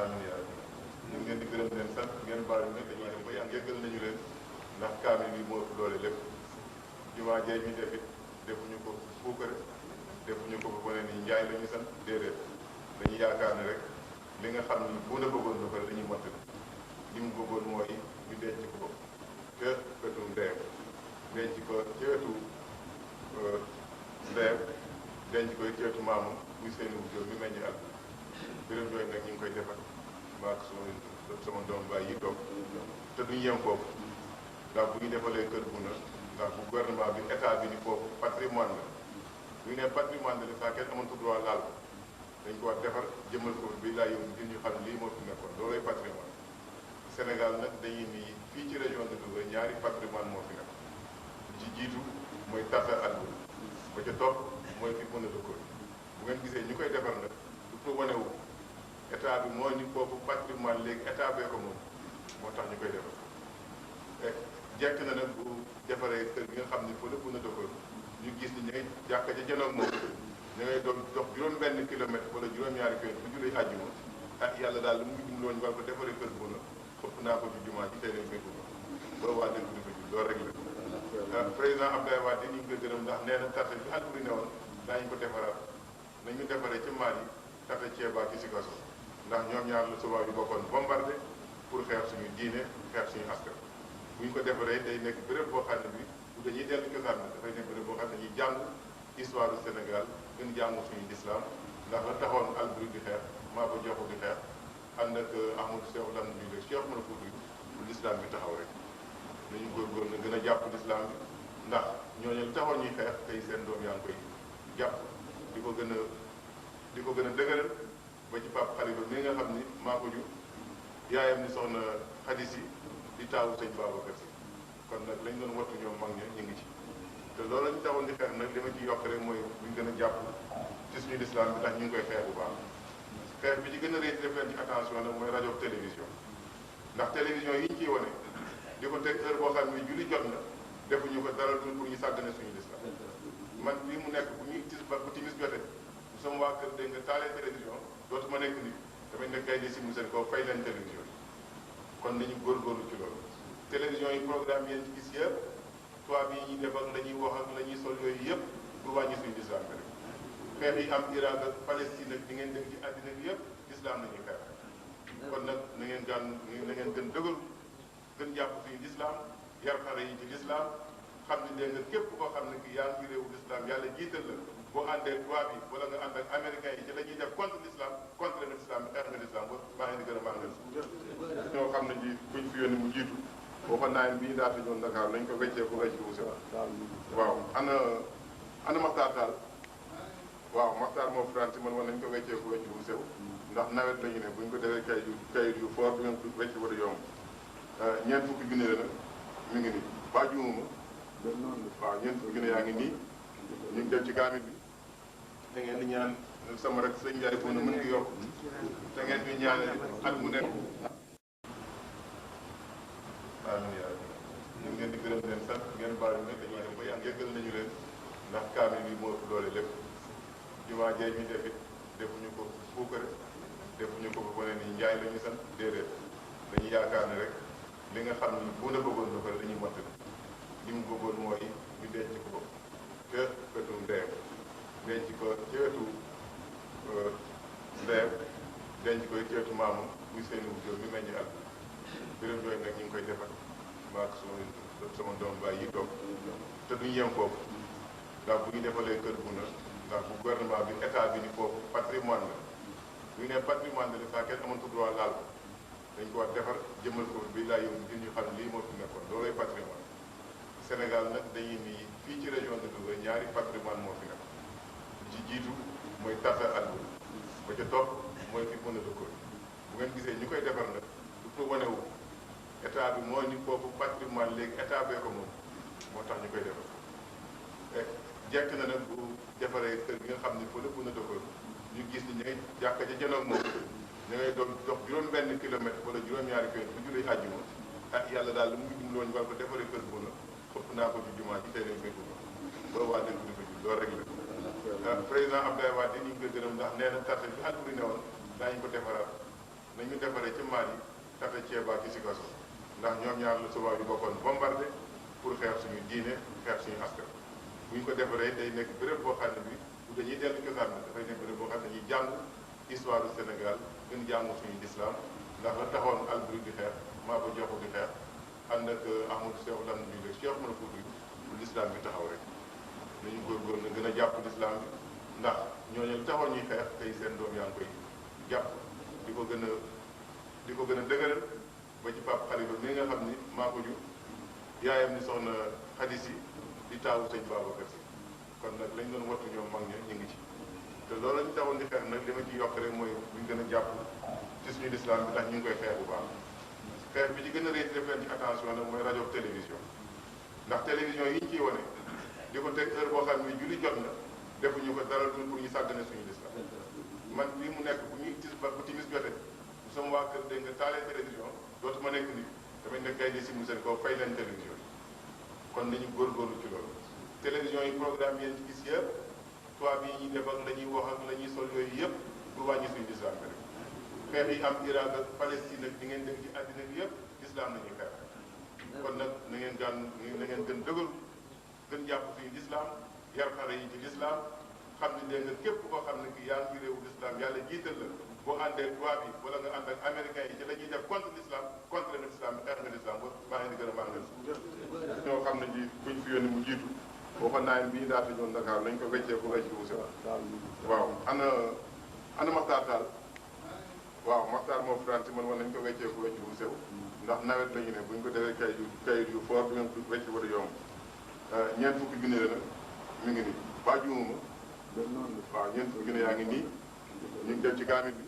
amiin yaa rabbi ñu ngi leen di gërëm leen sant ngeen baal ñu ne dañuy dem ba yàgg yëgal nañu leen ndax kaamil bi moo ëpp doole lépp jumaa jee ñu def it defuñu ko puukare defuñu ko ba ne ni njaay la ñu sant déedéet dañuy yaakaar ne rek li nga xam ni bu na bëggoon na ko dañuy mottali li mu bëggoon mooy ñu denc ko ca wetu ndeyam denc ko ca wetu ndeyam denc ko ca wetu maamam muy seen wujjoo mi meññ ak béréb yooyu nag ñu ngi koy defar maak sama doom baay yi toog te duñ yem foofu ndax bu ñu defalee kër bu na ndax bu gouvernement bi état bi ni foofu patrimoine la bu ñu nee patrimoine de l'État kenn amatu droit laal ko dañ ko war defar jëmal ko bi laa yow ngir ñu xam lii moo fi nekkoon loolay patrimoine Sénégal nag dañuy nii fii ci région de Louga ñaari patrimoine moo fi nekk ci jiitu mooy Tata Albu ba ca topp mooy fi mën a dëkkoon bu ngeen gisee ñu koy defar nag du ko wane wu état bi moo ni foofu patrimoine léegi état bee ko moom moo tax ñu koy defar jekk na nag bu defaree kër gi nga xam ni fa la mën a dëkkoon ñu gis ni ñu ngay jàkka ca janoog moom ñu ngay doon dox juróom-benn kilomètre wala juróom-ñaari kilomètre bu julli àjjuma ah yàlla daal lu mu ngi dimloo ñu war ko defaree kër bu na xëpp naa ko ci jumaa ci tey lañ koy dugg loolu waa dëkk bi ko loolu rek la président Abdoulaye Wade ñu ngi koy gërëm ndax nee na tarte bi Albouri ne woon daañu ko defaraat nañu defaree ca Mali tarte Thiéba ci Sikasso ndax ñoom ñaar la tubaab yi bokkoon bombardé pour xeex suñu diine xeex suñu askan bu ñu ko defaree day nekk béréb boo xam ne bi bu dañuy dellu cosaan bi dafay nekk béréb boo xam ne dañuy jàng histoire du Sénégal gën jàng suñu islam ndax la taxoon Albouri di xeex Maba Diakhou di xeex ànd ak Ahmadou Cheikh Lamine Diouf rek Cheikh mën a fuuti bu l'islam bi taxaw rek nañu góorgóor na gën a jàpp l'islam bi ndax ñooñu lu taxoon ñuy xeex tey seen doom yaa ngi koy jàpp di ko gën a dëgëral ba ci Pape Khalifa mi nga xam ni maa ko jur yaayam ni soxna xadis yi di taawu sëñ Babacar Si kon nag lañ doon wattu ñoom mag ña ñu ngi ci te loolu la ñu taxoon di xeex nag li ma ci yokk rek mooy buñ gën a jàpp ci suñu l'islam bi ndax ñu ngi koy xeex bu baax xeex bi ci gën a rëy def leen ci attention nag mooy rajo télévision ndax télévision yi ñu ciy wane di ko teg heure boo xam ne julli jot na defuñu ko dara dul pour ñu sàggane suñu l'islam man fii mu nekk bu ñuy bu timis jotee bu sama waa kër dégg nga taalee télévision dootuma nekk nit damay nekk kay di si mu seen kaw fay leen télévision kon nañu góorgóorlu ci loolu télévision yi programme yéen ci gis yëpp tubaab yi ñuy def ak la ñuy wax ak la ñuy sol yooyu yëpp pour wàññi suñu l'islam bi rek xeex yi am Irak ak Palestine ak di ngeen dem ci àddina bi yëpp l'islam la ñuy xeex kon nag na ngeen gën gën dëgëru gën jàpp suñu l'islam yar xale yi ci l'islam xam ne dégg nga képp koo xam ne ki yaa ngi réewu l'islam yàlla jiital la boo àndee tubaab yi wala nga ànd ak américains yi ci la ñuy def contre l'islam contre nga l'islam bi xeex nga l'islam ba maa ngi di gën a maa ngi ñoo xam ne ji buñ fi yónni mu jiitu waxoon naa bii daata ñoon Dakar nañ ko wecceeku wecc wu sew waaw ana Maxtaar Taal waaw Maxtaar moo France man nañ ko wecceeku wecc wu sew ndax nawet lañu ne buñ ko defee kayit yu fort du ngeen ko wecc war a yomb ñeent fukki junne la nag mi ngi nii ba juumuma waaw ñeent fukki junne yaa ngi nii ñu ngi def ci kaamil bi da ngeen di ñaan sama rek sëñ Ndiaye bu na mën ngi yokk da ngeen di ñaan at mu nekk amiin yaa rabbi ñu ngi leen di gërëm leen sant ngeen baal ñu ne dañuy dem ba yàgg yëgal nañu leen ndax kaamil bi moo ëpp doole lépp jumaa jee ñu def it defuñu ko puukare defuñu ko ba ne ni njaay la ñu sant déedéet dañuy yaakaar ne rek li nga xam ni bu na bëggoon na ko dañuy mottali li mu bëggoon mooy ñu denc ko ca wetu ndeyam denc ko ca wetu ndeyam denc ko ca wetu maamam muy seen wujjoo mi meññ ak béréb yooyu nag ñu ngi koy defar maak sama doom baay yi toog te duñ yem foofu ndax bu ñu defalee kër bu na ndax bu gouvernement bi état bi ni foofu patrimoine la bu ñu nee patrimoine de l'État kenn amatu droit laal ko dañ ko war defar jëmal ko bi laa yow ngir ñu xam lii moo fi nekkoon loolay patrimoine Sénégal nag dañuy nii fii ci région de Louga ñaari patrimoine moo fi nekk ci jiitu mooy Tata Albouri ba ca topp mooy fi mën a dëkkoon bu ngeen gisee ñu koy defar nag du ko wane wu état bi moo ni foofu patrimoine léegi état bee ko moom moo tax ñu koy defar jekk na nag bu defaree kër gi nga xam ni fa la mën a dëkkoon ñu gis ni ñu ngay jàkka ca janoog moom ñu ngay doon dox juróom-benn kilomètre wala juróom-ñaari kilomètre bu julli àjjuma ah yàlla daal lu mu ngi dimloo ñu war ko defaree kër bu na xëpp naa ko ci jumaa ci tey lañ koy dugg loolu waa dëkk bi ko loolu rek la président Abdoulaye Wade ñu ngi koy gërëm ndax nee na tarte bi Albouri ne woon daañu ko defaraat nañu defaree ci Mali Tata Thiéba ci Sikasso ndax ñoom ñaar la souvent yu bokkoon bombardé pour xeex suñu diine xeex suñu askan bu ñu ko defaree day nekk béréb boo xam ne bi bu dañuy dellu cosaan bi dafay nekk béréb boo xam ne dañuy jàng histoire du Sénégal gën jàngu suñu lislaam ndax la taxoon Alboury di xeex Maba Diakhou di xeex ànd ak Ahmadou Cheikh Lamine bi rek Cheikh Oumar Foutiyou bu lislaam bi taxaw rek nañu góorgóorlu na gën a jàpp lislaam bi ndax ñooñu li taxoon ñuy xeex tey seen doom yaa ngi koy jàpp di ko gën a dëgëral ba ci Pape Khalifa mi nga xam ni maa ko jur yaayam ni soxna xadis yi di taawu sëñ Babacar Si kon nag lañ doon wattu ñoom mag ña ñu ngi ci te loolu la ñu taxoon di xeex nag li ma ci yokk rek mooy buñ gën a jàpp ci suñu lislaam bi tax ñu ngi koy xeex bu baax xeex bi ci gën a rëy def leen ci attention nag mooy rajo télévision ndax télévision yi ñu ciy wane di ko teg heure boo xam ne julli jot na defuñu ko dara dul pour ñu sàggane suñu lislaam man fii mu nekk bu ñuy tis ba bu timis jotee bu sama waa kër dégg nga taalee télévision dootuma nekk ni damay nekk kay di si mu seen kaw fay leen télévision yi kon nañu góorgóorlu ci loolu télévision yi programme yéen ci gis yëpp tubaab yi ñuy def ak la ñuy wax ak la ñuy sol yooyu yëpp du wàññi suñu lislaam bi rek xeex yi am Irak ak Palestine ak di ngeen dégg ci àddina bi yëpp lislaam nañuy xeex kon nag na ngeen gën dëgëru gën jàpp suñu lislaam yar xale yi ci lislaam xam ne dégg nga képp koo xam ne ki yaa ngi réewu lislaam yàlla jiital la boo àndee tubaab yi wala nga ànd ak américains yi ci la ñuy def contre l'islam contre le l'islam bi xeex nga l'islam ba maa ngi di gën a maa ngi ñoo xam ne ji kuñ fi yónni mu jiitu waxoon naa bi ñu daata ñoon Dakar nañ ko weccee ku wecc wu sew waaw ana Maxtaar Taal waaw Maxtaar moo France man nañ ko weccee ku wecc wu sew ndax nawet lañu ne buñ ko defee kayit yu fort du ngeen ko wecc war a yomb ñeent fukki junne la nag mi ngi nii ba juumuma waaw ñeent fukki junne yaa ngi nii ñu ngi def ci kaamil bi